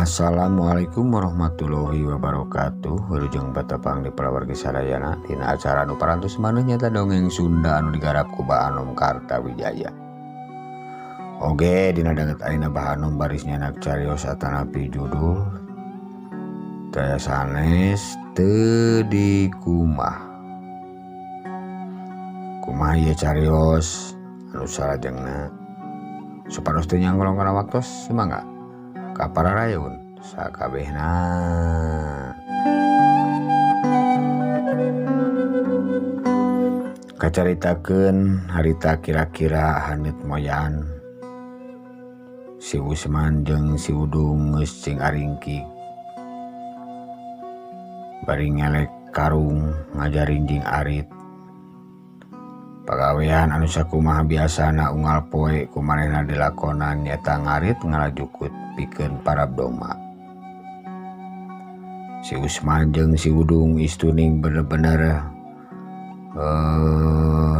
Assalamualaikum warahmatullahi wabarakatuh. Wilujeng patepang di palawargi sadayana dina acara anu parantos maneh nyata dongeng Sunda anu digarap ku Bah Anom Kartawijaya. Oge dina danget ayeuna Bah Anom baris nyanak carios atanapi judul taya sanes teu dikumah. Kumaha ieu carios anu salajengna supados teu nyangkolong kana waktos sumangga ka pararayun sakabehna. Kacaritakeun harita kira-kira haneut moyan si Usman jeung si Udung geus cing aringkik bari ngelek karung ngajarin jeung arit. Pagawean anu sakumaha biasana unggal poe ku manehna dilakonan nyata ngarit ngalajukut pikeun parab domba. Si Usman jeung si Udung istuning bener-bener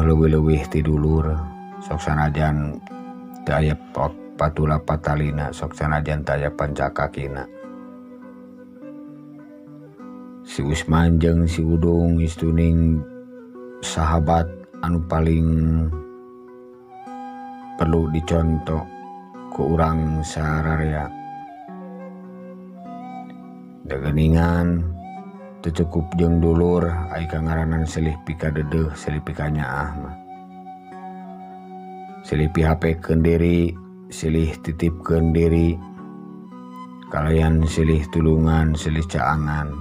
leuwih-leuwih ti dulur, sok sanajan teu aya patula patalina, sok sanajan teu aya pancakakina. Si Usman jeung si Udung istuning sahabat anu paling perlu dicontoh ku urang sararea. Degeningan teu cukup jeung dulur ai kangaranan silih pikadedeuh silih pikanyaah mah. Silih pihapekeun diri, silih titipkeun diri, kalayan silih tulungan, silih caangan.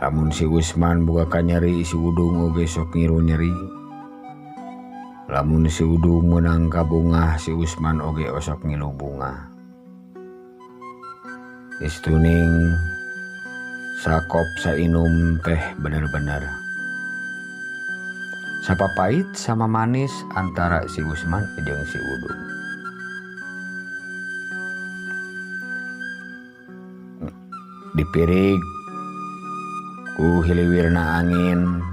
Lamun si Usman boga kanyeri, si Udung oge sok ngiru nyeri. Lamun si Udung meunang kabungah, si Usman oge osok ngilu bungah. Istuning sakop sainum teh bener-bener sapapait sama manis antara si Usman jeung si Udung. Dipirig ku hiliwirna angin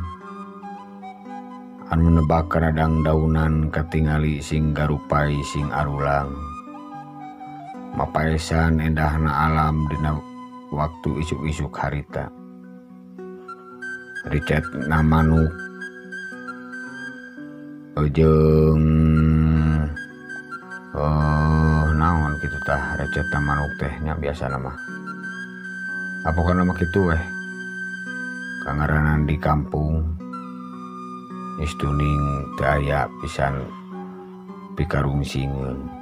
anu nebak kana dangdaunan katingali sing garupai sing arulang. Mapaesan endahna alam dina waktu isuk-isuk harita. Ricet na manuk jeung naon kitu tah recet na manuk teh nya biasana mah. Apokana mah kitu weh. Kangaranan di kampung istuning teu aya pisan pikarungsingeun.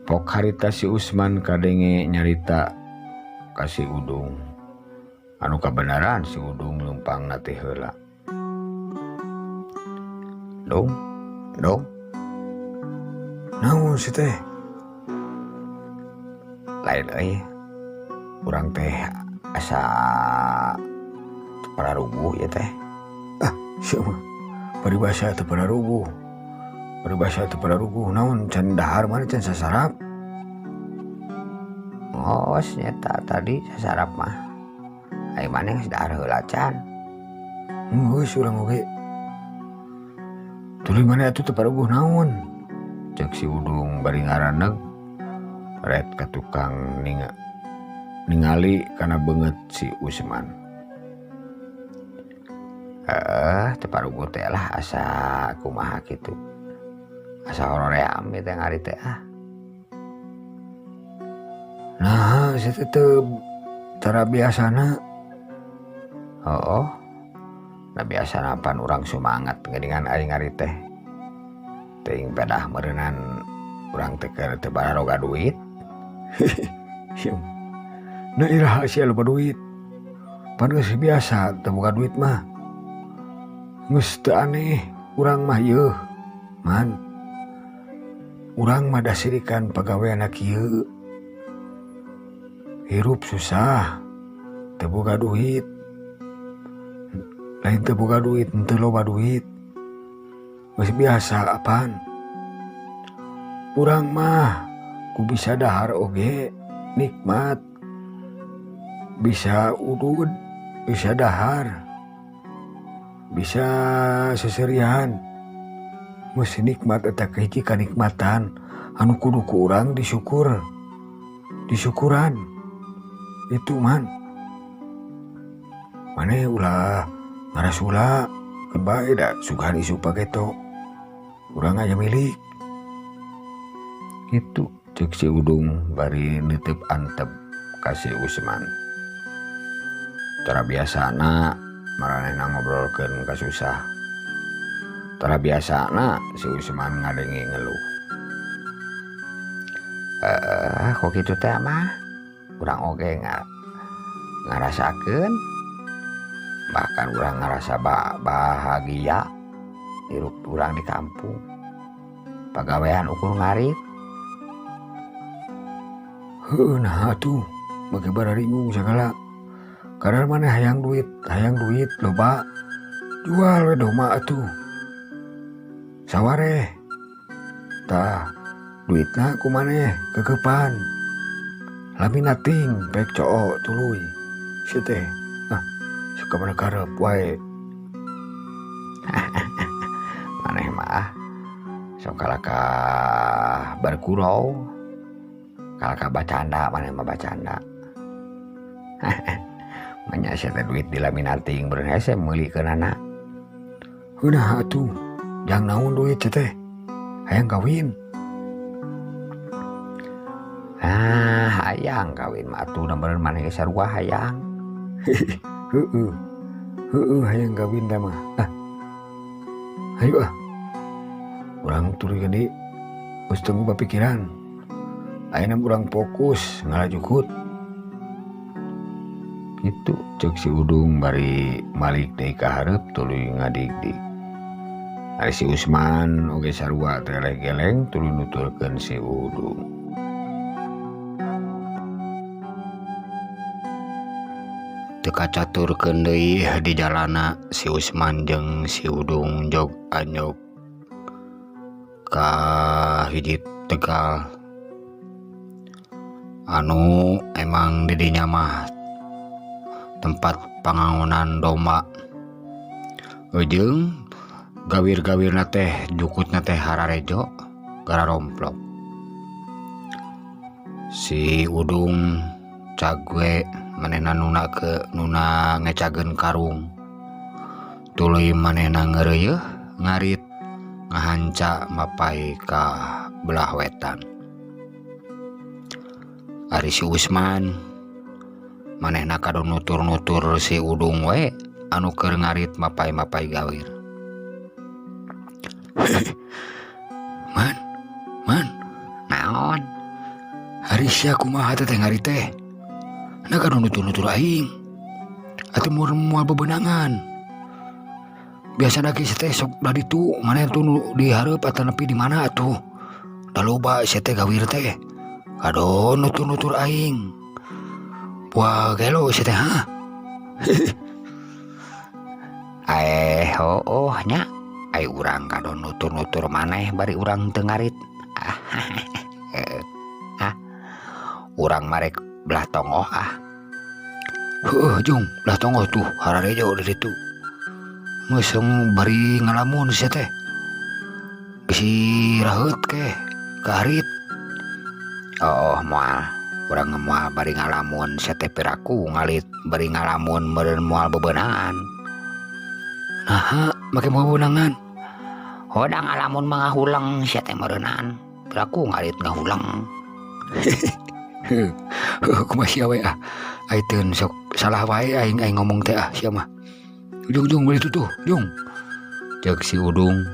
Pok harita si Usman kadenge nyarita ka si Udung anu kabenaran si Udung leumpangna teh heula. Dong, dong. Naon si teh? Lain euy. Urang teh asa pararuguh ya teh. Ah, sia mah paribasa teu pararuguh. Paribasa teu pararuguh naon can dahar mana can sasarap. Ngos nyeta tadi sasarap mah. Ai maneh geus dahar heula can. Geus urang oge. Tuluy maneh atuh teu pararuguh naon? Ceuk si Udung bari ngaraneg ret ka tukang ningali kana beungeut si Usman. Teu paruguh teh lah asa kumaha kitu. Asa horoream ieu teh ngari teh ah. Nah, sia teh teu tara biasana. Heueuh. Da biasana pan urang sumanget geuningan aing ngari teh. Teuing pedah meureunnan urang teh keur teu bararoga duit. Sia. Nah iraha sia loba duit. Pan geus biasa teu boga duit mah. Geus teu aneh urang mah yeuh. Man. Urang mah dasirikan pagaweanna kieu. Hirup susah, teu boga duit. Lain teu boga duit, henteu loba duit. Geus biasa apaan. Urang mah ku bisa dahar oge nikmat. Bisa udud, bisa dahar, bisa seserian. Geus nikmat eta kahiji kanikmatan Anu kudu ku urang disyukur, disyukuran itu man. Maneh ulah ngarasula keun bae da sugan isuk pageto. Urang aya milik. Kitu ceuk si Udung bari neuteup antep ka si Usman. Tara biasana maranehna ngobrolkeun kasusah. Tara biasana si Usman ngadenge ngeluh. Kok kitu teh mah urang oge ngarasakeun, bahkan urang ngarasa bahagia hirup urang di kampung. Pagawean ukur ngarit. Heueuh nah atuh make bararingung sagala. Kadar maneh hayang duit loba jual we domba atuh. Sawareh. Tah duitna ku maneh kekepan. Lamina ting pek coo tuluy. Si teh ah suka mana karep wae. Maneh mah sok kalakah bergurau, kalakah bacanda, maneh mah bacanda. Manya sia teh duit di lamina ting beureun hese meulikeunana. Heuh atuh, jang naon duit sia teh? Hayang kawin. Ah, hayang kawin mah atuh da beureun maneh ge sarua hayang. Heueuh. Heueuh hayang kawin teh mah. Ah. Hayu ah. Urang tuluy deui. Geus teu ngubah pikiran. Ayeuna urang fokus ngalajukut. Kitu ceuk si Udung bari malik deui ka hareup tuluy ngadigdig. Ari si Usman oge sarua teleh-geleng tuluy nuturkeun si Udung. Teu kacaturkeun deui di jalana si Usman jeung si Udung jog anyog ka hiji tegal anu emang di dinya mah tempat pangangonan domba. Jeung gawir-gawirna teh jukutna teh hararejo gararomplok. Si Udung cague manehna nuna ke nuna ngecageun karung. Tuluy manehna ngeureuyeeh ngarit ngahanca mapai ka belah wetan. Ari si Usman manehna kadon nutur-nutur si Udung we anu keur ngarit mapai-mapai gawir. Man, man, naon? Ari sia kumaha teh ngarit teh? Nah kadon nutur-nutur aing. Atuh moal bebenangan. Biasana ge teh sok da ditu, maneh tuh nu di hareup atawa nepi di mana atuh. Da loba sia teh gawir teh. Kadon nutur-nutur aing. Wah, gelo sia teh ha. Oh nya. Ai urang kadon nutur-nutur maneh bari urang teu ngarit. Ah. Urang marek belah tonggoh ah. Heueuh jung, belah tonggoh tuh hararejo di ditu. Geus bari ngalamun sia teh. Bisi raheut ke kaharit. Oh, moal. Urang moal bari ngalamun sia teh piraku ngalit bari ngalamun meureun moal bebenangan. Naha make moal bebenangan? Hodang ngalamun mah ngahuleng sia teh meureunan. Piraku ngalit ngahuleng. Heuh, kumaha sia we ah. Ai teu sok salah wae aing aing ngomong teh ah sia mah. Jung jung beli tutuh, jung. Ceuk si Udung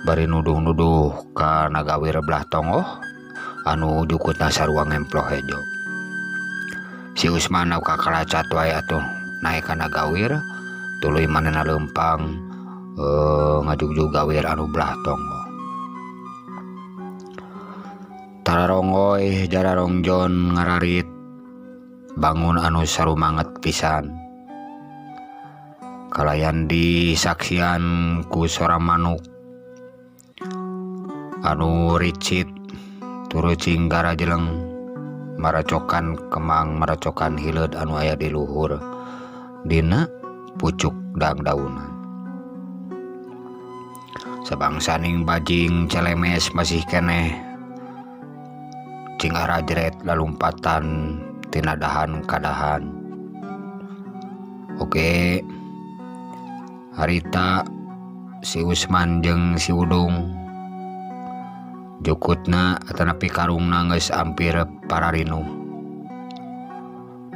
bari nuduh-nuduh ka nagawir belah tonggoh anu jukutna sarua ngemploh hejo. Si Usman nu kakalacat wae atuh naek kana gawir tuluy manehna leumpang ngajugjug gawir anu belah tonggoh. Tararonggoy jararongjon ngararit bangun anu sarumanget pisan. Kalayan disaksian ku sora manuk anu ricit turucing garajeleng maracokan kemang maracokan hileud anu aya di luhur dina pucuk dangdaunan. Sabangsaning bajing celemes masih keneh Cing arajret lalumpatan tina dahan ka dahan. Oge harita si Usman jeung si Udung jukutna atanapi karungna geus ampir pararinuh.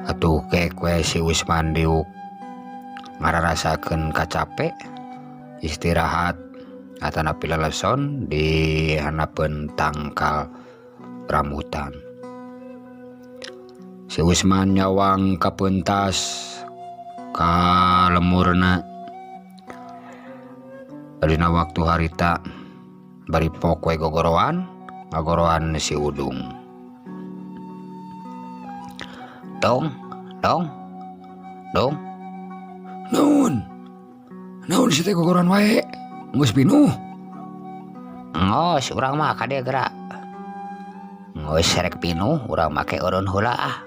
Atuh kek we si Usman diuk ngararasakeun kacape istirahat atanapi leleson di hanapeun tangkal rambutan. Si Usman nyawang kapentas ka lemurna. Dina waktu harita bari pok we gogoroan, ngagoroan si Udung. Dong, dong, dong. Naon? Naon si teh gogoroan wae? Geus pinuh. Ngos urang mah kade gerak. Geus rek pinuh urang make eureun heula ah.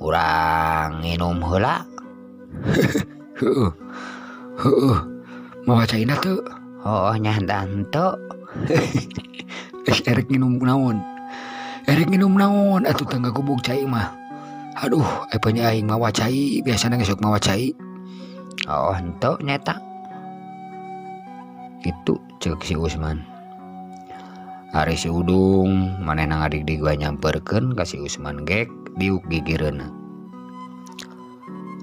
Urang nginum heula. Heueuh. Heueuh. Mawa caina teu? Oh nya henteu. Erek nginum naon? Erek nginum naon atuh teu ngagubug cai mah. Aduh, aya aing mawa cai, biasana ge sok mawa cai. Oh henteu nyeta. Kitu ceuk si Usman. Ari si Udung manehna ngadigdig wae nyamperkeun ka si Usman gek diuk gigireunna.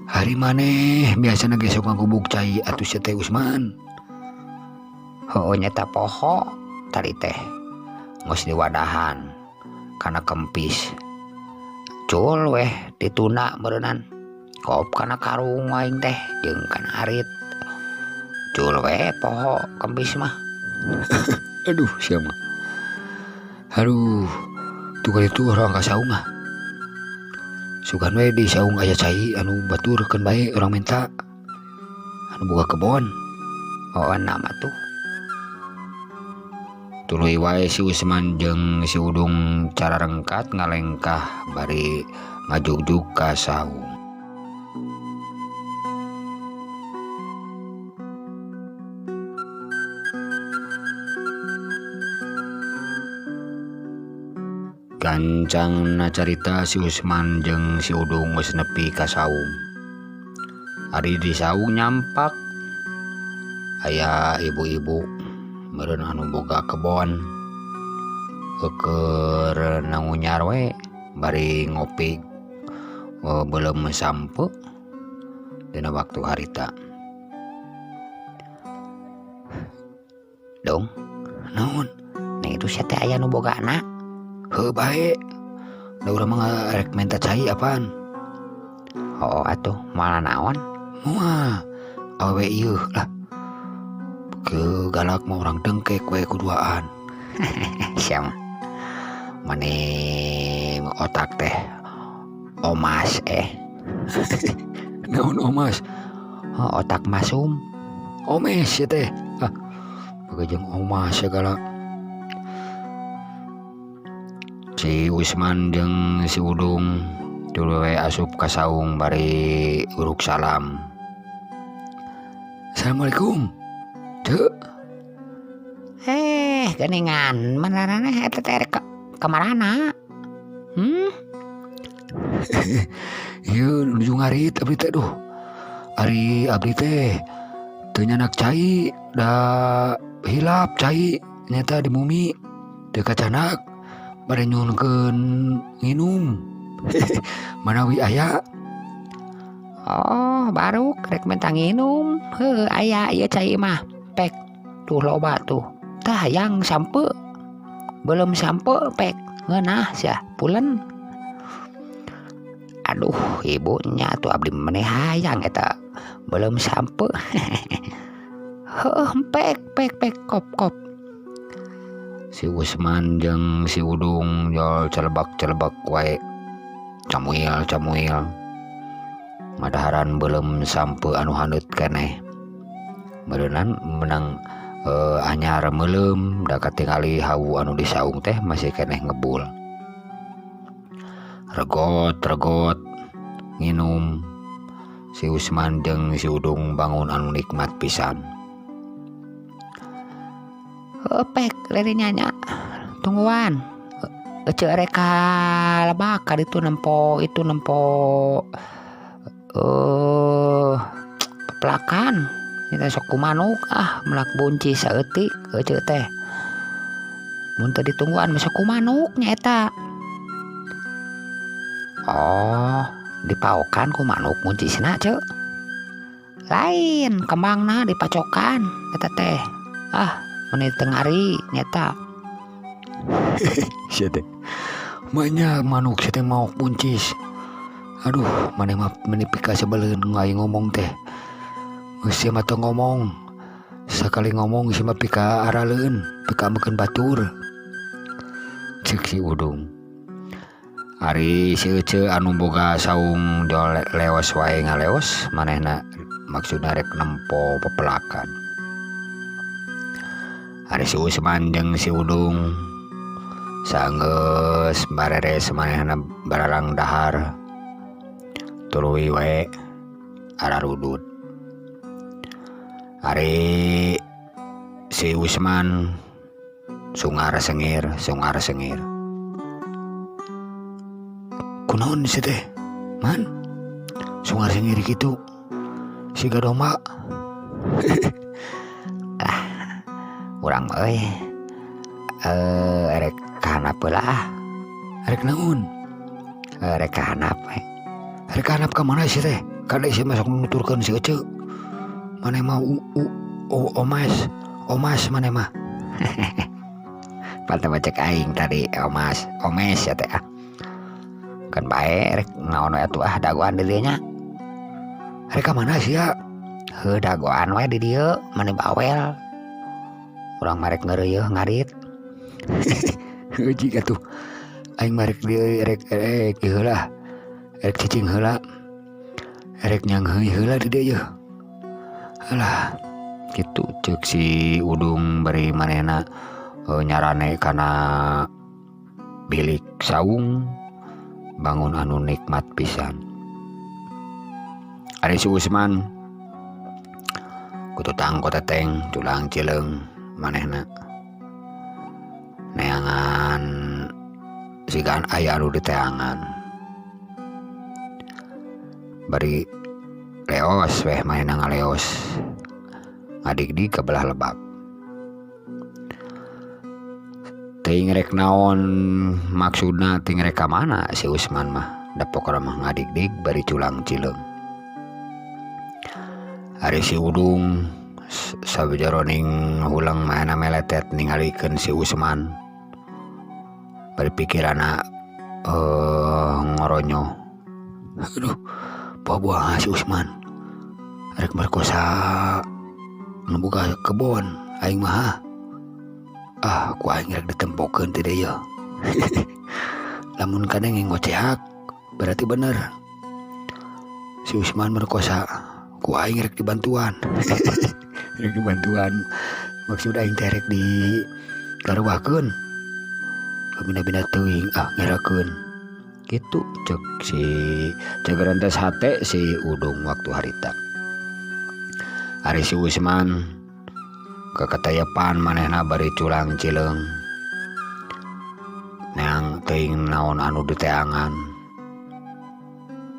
Hari maneh biasana ge sok ngagubug cai atuh sia teh Usman. Heueuh nyeta poho tadi teh. Geus diwadahan kana kempis. Cul weh dituna meureunnan. Kop kana karung aing teh jeung kana arit. Cul weh poho kempis mah. Aduh sia mah. Aduh, tukar itu orang ka saung ah. Sugan we di saung aya cai anu batur keun bae urang minta. Anu boga kebon. Oh nama tuh. Tuluy wae si Usman jeung si Udung cara rengkat ngalengkah bari ngajugjug ka saung. Gancangna carita si Usman jeung si Udung geus nepi ka saung. Ari di saung nyampak aya ibu-ibu meureun anu boga kebon. Keur nangunyar we bari ngopi beuleum sampe dina waktu harita. Dong, naon? Nah itu sia teh aya nu bogana. Heuh bae. Da urang mah rek minta cai apaan? Oh atuh moal naon? Moal. Awewe ieu lah. Ke galak mah urang dengkek we kuduaan. Sia mah. Meni otak teh omas eh. Naon omas? Oh, otak masum. Omes ya teh. Ah, bagajeng omas segala. Si Usman jeung si Udung tuluy we asup ka saung bari uruk salam. Assalamualaikum. Ceu. Geningan manarana eta teh rek ka marana? Ieu nuju ngarit abdi teh duh. Ari abdi teh teu nyanak cai da hilap cai nyata di bumi teu kacanak bade nyuhunkeun nginum. Manawi aya. Oh, baruk rek minta nginum. Heuh, aya ieu cai mah. Pek. Tuh loba tuh. Tah hayang sampe. Belum sampe pek. Ngeunah sia pulen. Aduh, ibunya tuh abdi maneh hayang eta. Belum sampe. Heuh, pek pek pek kop kop. Si Usman jeung si Udung jol celebak-celebak wae. Camuil camuil. Madaharan beuleum sampe anu haneut keneh. Meureunan menang anyar meuleum da katingali hawu anu di saung teh masih keneh ngebul. Regot-regot nginum. Si Usman jeung si Udung bangun anu nikmat pisan. Pek lari nyanya tungguan. Ece rek ka lebak ka ditu nempo itu nempo pepelakan nya sok ku manuk ah melak buncis saeutik ece teh. Mun teu ditungguan mah sok ku manuk nya eta. Oh, dipaokan ku manuk buncisna ceu. Lain kembangna dipacokan eta teh. Ah, meni teu ngari nyata. Sia teh. Manya manuk sia teh maok buncis. Aduh, maneh mah meni pikasebeleun aing ngomong teh. Geus sia mah teu ngomong. Sakali ngomong sia mah pika araleun, pika ambekeun batur. Ceuk si Udung. Ari si Ece anu boga saung jol leos wae ngaleos manehna maksudna rek nempo pepelakan. Ari si Usman jeung si Udung sanggeus bareres manehna bararang dahar tuluy wae ararudud. Ari si Usman sungar sengir, sungar sengir. Kunaon sih teh? Man, sungar sengir kitu. Siga domba. Lah, urang mah euy. Erek ka handap heula ah. Erek naon? Erek ka handap we. Erek ka handap ka mana sih teh? Kade sia mah sok nuturkeun si Ece. Maneh mah omas, omas maneh mah. Pantes mah cek aing tadi omas, omes ya teh ah. Kan bae rek naon we atuh ah dagoan di dieu nya. Rek ka mana sia? Heuh dagoan we di dieu mani bawel. Urang mah rek ngeureuyeuh ngarit. Heuh jig atuh. Aing mah rek dieu rek rek ieu heula. Rek cicing heula. Rek nyangheui heula di dieu yeuh. Alah, kitu ceuk si Udung bari manehna nyarane kana bilik saung bangun anu nikmat pisan. Ari si Usman kututang kuteteng culang cileung manehna neangan sigan aya anu diteangan. Bari leos weh manehna ngaleos ngadigdig ka belah lebak. Teuing rek naon maksudna teuing rek ka mana si Usman mah da pokona mah ngadigdig bari culang cileung. Ari si Udung sajeroning hulang manehna meletet ningalikeun si Usman. Bari pikiranna ngoronyo. Aduh, buah-buah si Usman. Rek merkosa nu boga kebon aing mah. Ah, ku aing rek ditempokeun teh deui yeuh. Lamun kadenge ngoceak berarti bener. Si Usman merkosa ku aing rek dibantuan. Rek dibantuan. Maksud aing teh rek digaruahkeun. Kabina-bina teuing ah ngerakeun. Kitu ceuk si ceuk hate si Udung waktu harita. Ari si Usman keketayepan manehna bari culang cileung. Neang teuing naon anu diteangan.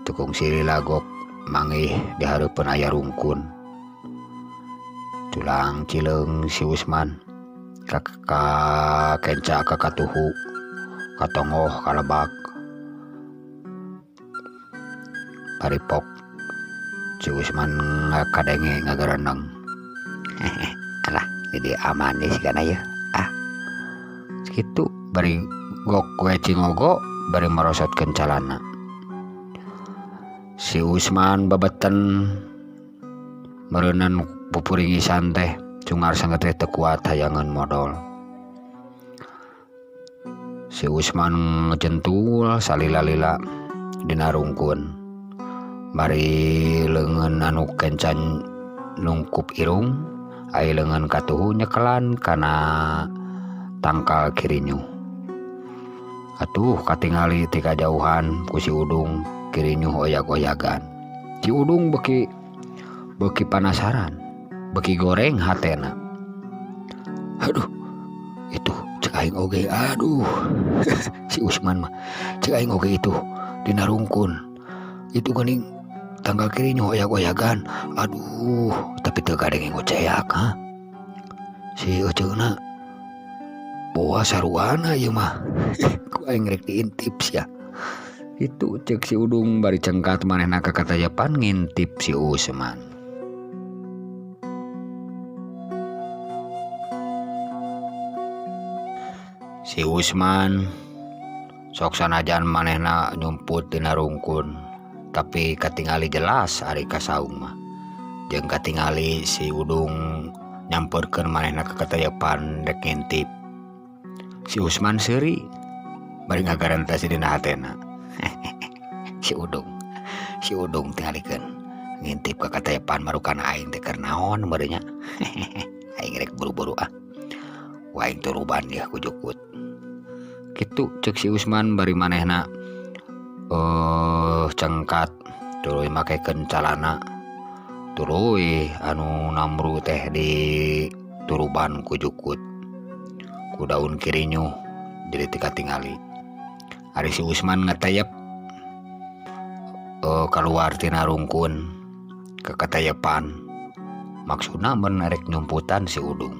Tukung sili lagok mangih di hareupeun aya rungkun. Culang cileung si Usman ka kenca ka katuhu katongoh kalebak. Paripok si Usman ngakadenge ngagareneng. Alah, jadi aman deh sih kana ya. Ah. Kitu bari gok we cingogo bari merosotkeun calana. Si Usman bebeten meureunan pupuringisan teh cungar sanget teh teu kuat hayangeun modol. Si Usman ngejentul salila-lila dina rungkun. Bari leungeun anu kencan nungkup irung, ai leungeun katuhu nyekelan kana tangkal kirinyu. Atuh katingali ti kajauhan ku si Udung kirinyuh oyag-oyagan. Si Udung beki panasaran, beki goreng hatena. Aduh, itu Cek aing oge aduh. Si Usman mah cek aing oge itu dina rungkun. Itu geuning tanggal kirinyuh oyak-oyagan. Aduh, tapi teu kadenge ngoceak ha. Si Eceuna boa saruana ieu mah. Ku aing rek diintip sia. Itu cek si Udung bari cengkat manehna ka katayepan ngintip si Usman. Si Usman sok sanajan manehna nyumput dina rungkun, tapi katingali jelas ari ka saung mah. Jeung katingali si Udung nyamperkeun manehna ka katayepan rek ngintip. Si Usman seuri bari ngagarantasi dina hatena. Si Udung tingalikeun ngintip ka katayepan marukan aing teh keur naon meureun nya. Aing rek buru-buru ah. Wa aing turuban yeuh ku jukut. Kitu cek si Usman bari manehna cengkat tuluy makekeun calana tuluy anu namru teh di turuban ku jukut ku daun kirinyuh jadi teu katingali. Ari si Usman ngetayep kaluar tina rungkun ke katayepan maksudna mun rek nyumputan si Udung.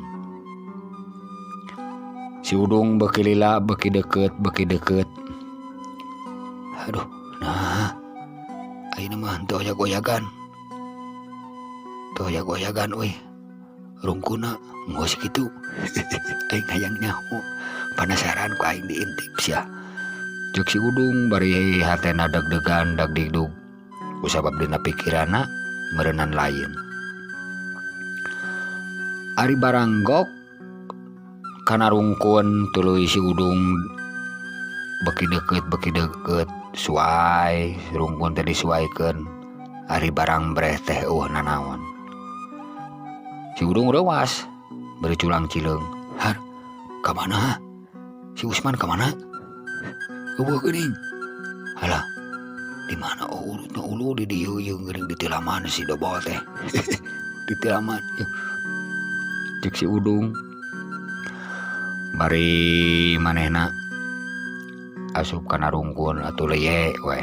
Si Udung beuki lila beuki deukeut. Aduh, nah ayeuna mah teu oyak-oyagan. Teu oyak-oyagan euy. Rungkuna geus kitu. Aing hayang nyaho. Panasaran ku aing diintip sia. Cek si Udung bari hatena deg-degan dagdigdug. Kusabab dina pikiranna meureunan lain. Ari baranggok kana rungkun tuluy si Udung beuki deukeut suai rungkun teh disuaikeun. Ari barang breh teh eueuh nanaon. Si Udung reuas bari culang cileung. Har, ka mana? Si Usman ka mana? Eueuh geuning. Halah, di mana oh urutna ulu di dieu ieu geuning di tilaman si Dobol teh. Di tilaman. Cek si Udung bari manehna asup kana rungkun atuh leye we.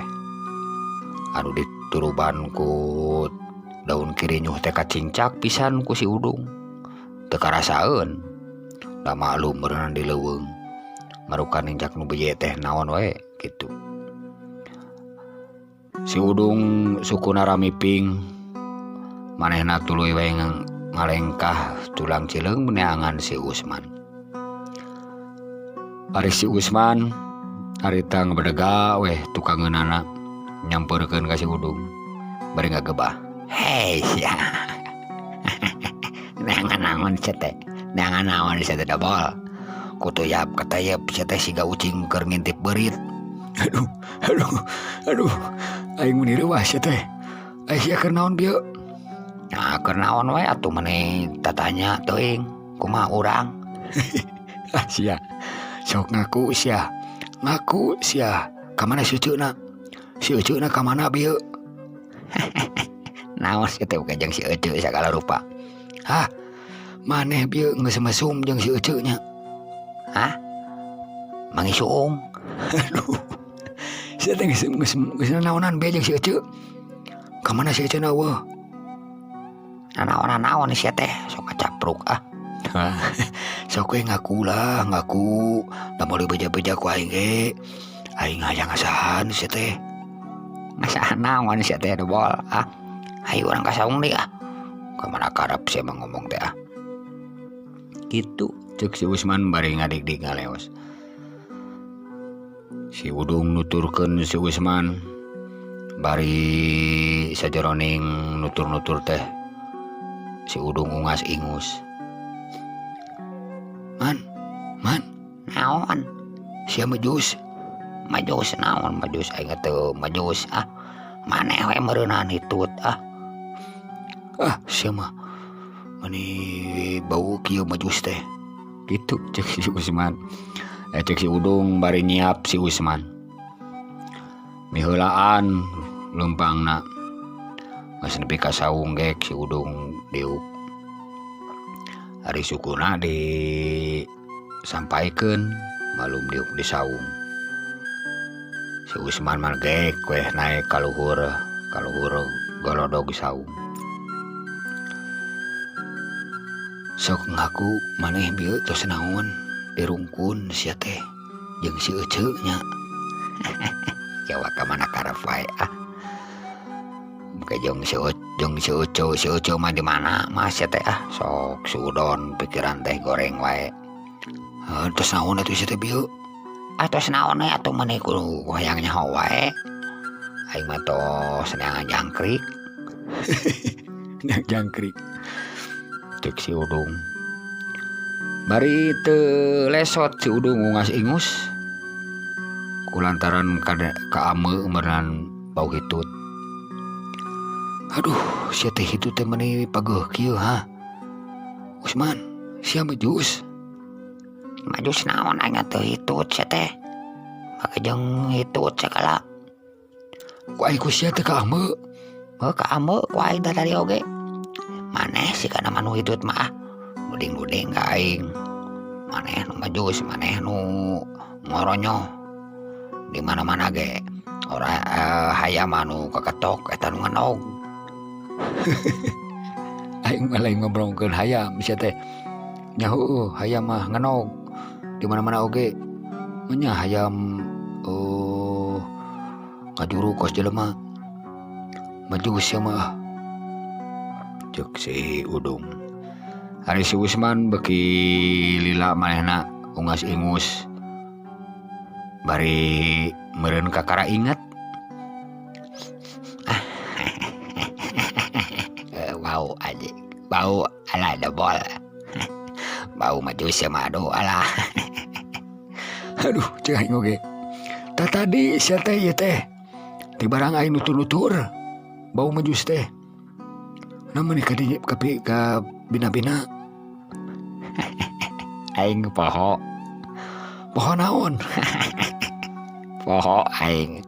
Anu dituruban ku daun kirinyuh teh kacincak pisan ku si Udung. Teu karasaeun. Da maklum beureunan di leuweung. Marukan ninjak nu beye teh naon we kitu. Si Udung sukuna ramiping manehna tuluy we ngalengkah tulang cileung meneangan si Usman. Ari si Usman harita ngebedega weh tukangeunana nyamperkeun ka si Udung bari ngagebah. Hei sia. Neangan naon sia teh? Neangan naon sia teh Dobol? Kutuyap katayep sia teh siga ucing keur ngintip beurit. Aduh, aduh, aduh. Aing mun reuas sia teh. Ai sia keur naon bieu? Nah, keur naon we atuh maneh tatanya teuing kumaha urang? Ah sia. Sok ngaku sia. Ngaku sia. Ka mana si Uceuna? Si Uceuna ka mana bieu? Naon sia teh jeung si Ece sagala rupa. Hah? Maneh bieu geus mesum jeung si Ece nya. Hah? Mangi suung. Aduh. Sia teh geus naonan bieu jeung si Ece. Ka mana si Ece na eueuh? Nanaon-nanaon sia teh sok ngacapruk ah. Sok we ngaku lah, ngaku. Da moal beja-beja ku aing ge. Aing hayang ngasahan sia teh. Ngasahan naon sia teh Dobol ah. Hayu urang ka saung deui ah. Ka mana karep sia mah ngomong teh ah. Kitu cek si Usman bari ngadigdig ngaleos. Si Udung nuturkeun si Usman bari sajeroning nutur-nutur teh si Udung ungas-ingus. Man, man, naon? Sia majus. Majus naon majus aing teu majus ah. Maneh we meureunan hitut ah. Ah, sia mah mani bau kieu majus teh. Kitu cek si Usman. Cek si Udung bari nyiap si Usman. Miheulaan leumpangna. Geus nepi ka saung gek si Udung diuk. Ari sukuna di Sampaikeun malum diuk di saung. Si Usman mah gek weh naik ka luhur, ka luhur golodog saung. Sok ngaku maneh bieu tos naon dirungkun sia teh jeung si Ece nya. Jawa ka mana karep wae ah. Ke jeung si jeung si Ece, si Ece mah di mana mah sia teh ah. Sok suudon pikiran teh goreng wae. Heuh, tos naon atuh sia teh bieu? Ah tos naon we atuh maneh kudu hayang nyaho wae. Aing mah tos neangan jangkrik. Jangkrik. Cek si Udung. Bari teu lesot si Udung ungas ingus kulantaran kaame meureunan bau hitut. Aduh, sia teh hitut teh meuni pageuh kieu ha. Usman, sia majus. Majus naon aing teu hitut sia teh. Make jeung hitut sagala. Ku aing ku sia teh kaame. Heuh kaame ku aing teh tadi oge. Maneh sih kana mah nu hitut mah ah. Nuding-nuding ka aing. Maneh nu majus, maneh nu ngoronyoh. Di mana-mana ge ora hayam anu kaketok eta nu ngenog. Aing mah lain ngobrolkeun hayam sia teh. Nya heueuh hayam mah ngenog di mana-mana oge. Nya hayam ngajuru kos jelema. Majus sia mah. Cek si Udung. Ari si Usman beuki lila manehna ungas ingus. Bari meureun kakara inget. Bau aja, bau alah debol. Bau majus sia mah aduh alah. Aduh cek aing oge. Tah tadi sia teh ieu teh ti barang aing nutur-nutur bau majus teh. Nah meuni ka dinya kapi ka bina-bina. Aing poho. Poho naon? Poho aing.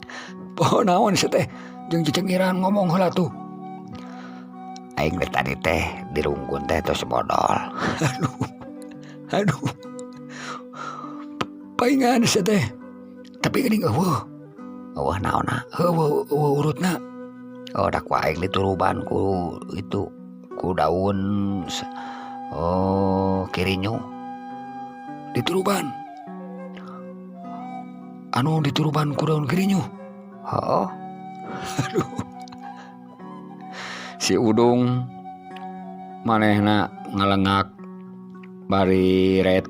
Poho naon sia teh? Jeung cecengiran ngomong heula tuh. Aing teh tadi teh dirungkun teh tos bodol. Aduh. Aduh. Paingan sia teh. Tapi geuning eueuh. Eueuh naonna? Eueuh eueuh urutna. Oh da ku aing dituruban ku itu ku daun oh kirinyu. Dituruban. Anu dituruban ku daun kirinyu. Heuh. Aduh. Si Udung manehna ngalengak bari ret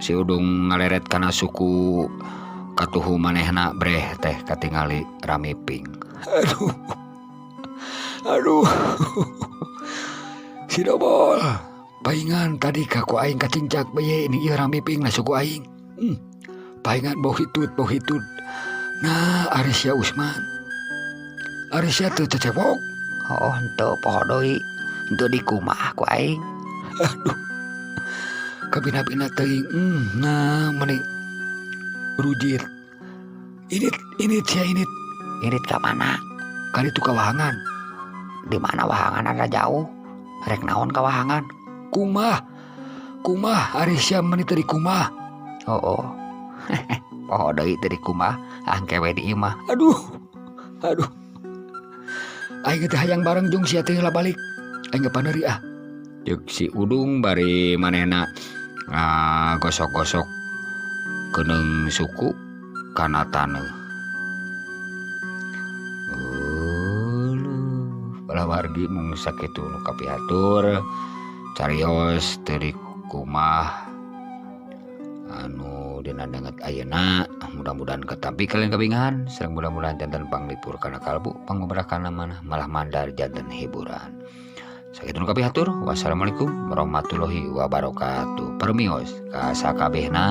si Udung ngaleret kana suku katuhu manehna breh teh katingali ramiping. Aduh. Aduh. Si Dobol. Paingan tadi ka ku aing kacincak bae ini ieu ramiping na suku aing. Paingan bau hitut, bau hitut. Nah, ari sia Usman. Ari sia teu cecewok. Oh, henteu poho deui. Henteu dikumaha ku aing. Aduh. Kabina-bina teuing. Nah meuni rujit. Init, init sia init. Init ka mana? Ka ditu ka wahangan. Di mana wahangan ada jauh? Rek naon ka wahangan? Kumah. Kumah ari sia meuni teu dikumah. Oh, oh. Poho deui teu dikumah, ah engke we di imah. Aduh. Aduh. Aing teh hayang bareng jeung sia teh heula balik. Aing paneuri ah. Ceuk si Udung bari manehna gosok-gosok keuneung suku kana taneuh. Euleuh, palawargi mung sakitu nu kapihatur carios teu dikumah anu dina danget ayeuna mudah-mudahan katampi kalian kabingahan sareng mudah-mudahan janten panglipur kana kalbu pangubrah kana manah malah mandar janten hiburan. Sakitu nu kapihatur wassalamualaikum warahmatullahi wabarakatuh. Permios ka sakabehna.